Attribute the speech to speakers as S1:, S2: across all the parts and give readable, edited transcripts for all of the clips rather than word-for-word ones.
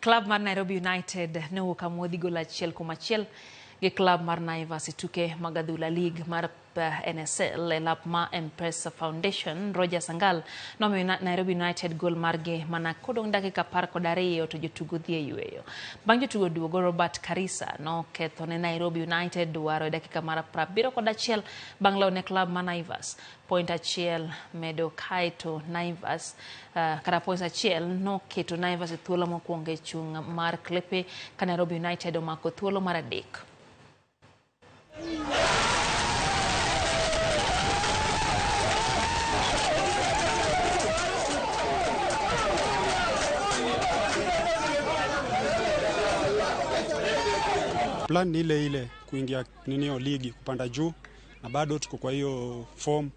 S1: Club mar Nairobi United nowuok amodhi gol 1-1 gi club mar Naivas e tuke mag adhula League mar NSL e lap ma M-Pesa Foundation. Roger Sangal nomiyo Nairobi United gol margi mana kodong' dakika 12 to jotugo dhi e yweyo. Bang' jotugo duogo, Robert Karisa noketho ne Nairobi United dwaro e dakika mar 71 bang' lawo ne club mar Naivas point 1 medo kaeto Naivas kata point 1 noketo Naivas e thuolo mokwongo e chung' mar klepe ka Nairobi United omako thuolo mar 3.
S2: Plan ni ile ile, kuingia ninio ligi, kupanda juu, na bado tuko kwa hiyo form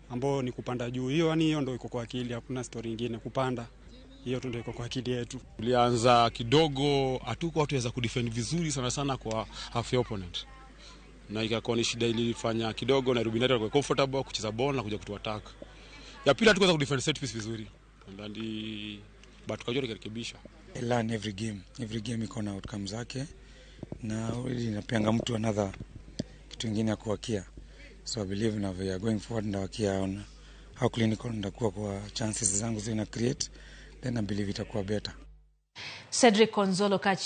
S2: ambayo ni kupanda juu. Hiyo yani hiyo ndio iko kwa akili, hakuna story nyingine, kupanda. Hiyo tu ndio iko kwa akili yetu.
S3: Tulianza kidogo, hatukuwa tuweza kudefend vizuri sana sana kwa half ya opponent. Na ikakuwa ni shida, ilifanya kidogo Nairobi United walikuwa comfortable kucheza ball na kuja kutuattack. Ya pili hatukuweza kudefend set piece vizuri. And but tukajua tukarekebisha.
S4: I learn every game. Every game iko na outcomes zake. Na already inapeanga mtu another kitu kingine ya kuwakia. So I believe now we are going forward ndawakia on how clinical ndakuwa kwa chances zangu zina create, then I believe itakuwa better.
S1: Cedric Konzolo kachi